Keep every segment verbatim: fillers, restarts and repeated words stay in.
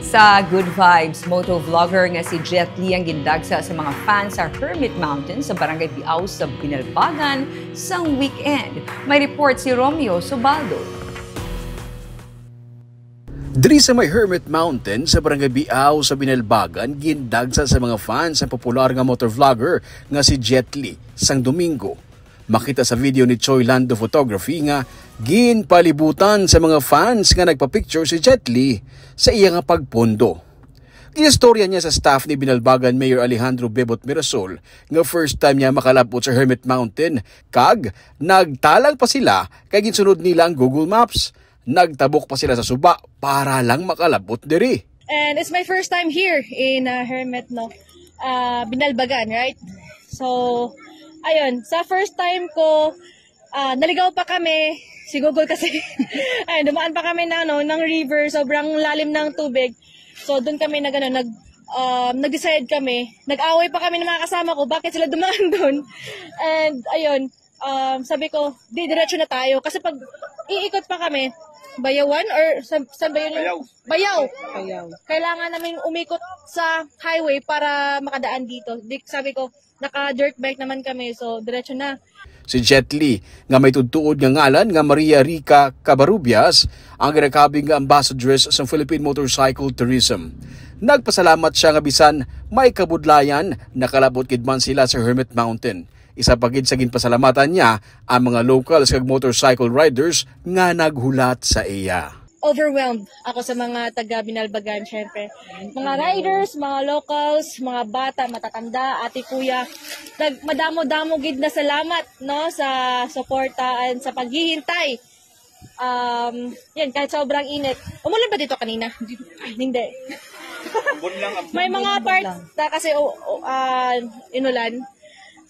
Sa Good Vibes, motovlogger nga si Jet Li ang gindagsa sa mga fans sa Hermit Mountain sa Barangay Biao sa Binalbagan sang weekend. May report si Romeo Subaldo. Diri sa may Hermit Mountain sa Barangay Biao sa Binalbagan, gindagsa sa mga fans ang popular nga motovlogger nga si Jet Li sang Domingo. Makita sa video ni Choi Lando Photography nga ginpalibutan sa mga fans nga nagpa-picture si Jet Li sa iya nga pagpundo. Ginistorya niya sa staff ni Binalbagan Mayor Alejandro Bebot Mirasol nga first time niya makalab-ot sa Hermit Mountain, kag nagtalag pa sila kay ginsunod nila ang Google Maps. Nagtabok pa sila sa suba para lang makalab-ot diri. And it's my first time here in uh, Hermit, no? Uh, Binalbagan, right? So, ayun, sa first time ko, uh, naligaw pa kami, si Google kasi, ayun, dumaan pa kami na, no, ng river, sobrang lalim ng tubig. So, doon kami nag, ano, nag, um, nag-decide kami, nag-away pa kami ng mga kasama ko, bakit sila dumaan doon? And, ayun, um, sabi ko, di, diretso na tayo. Kasi pag iikot pa kami, Bayawan or sa, saan ba yun? Yung Bayaw. Bayaw. Bayaw. Kailangan namin umikot sa highway para makadaan dito. Di, sabi ko, naka-dirt bike naman kami, so diretso na. Si Jet Li, nga may tudtuod nga ngalan nga Maria Rica Cabarubias, ang ginakabig nga ambassadress sa Philippine Motorcycle Tourism. Nagpasalamat siya nga bisan may kabudlayan, nakalab-ot gid man sila sa Hermit Mountain. Isa pa gid sa ginpasalamatan niya ang mga locals kag motorcycle riders nga naghulat sa iya. Overwhelmed ako sa mga taga Binalbagan, syempre. Mga riders, mga locals, mga bata, matatanda, ate, kuya. Nag-, madamo-damo gid na salamat, no, sa suporta and sa paghihintay. Um, yan, kahit sobrang init. Umulan ba dito kanina? Hindi. Ambon lang, ambon. May mga part na kasi, o, o, ah, inulan.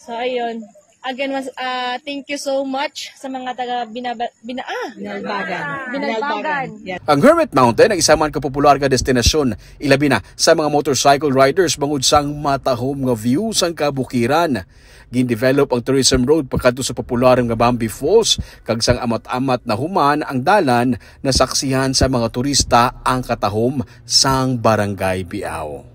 So, ayun. Again, mas, ah, thank you so much sa mga taga Binaba-, Bina-, ah! Binalbagan. Binalbagan. Yes. Ang Hermit Mountain ang isa man ka popular nga destinasyon, ilabi na sa mga motorcycle riders, bangod sang matahom nga view sang kabukiran. Gin-develop ang tourism road pakadto sa popular nga Bambi Falls, kag sang amat-amat na human ang dalan, nasaksihan sa mga turista ang katahom sang Barangay Biao.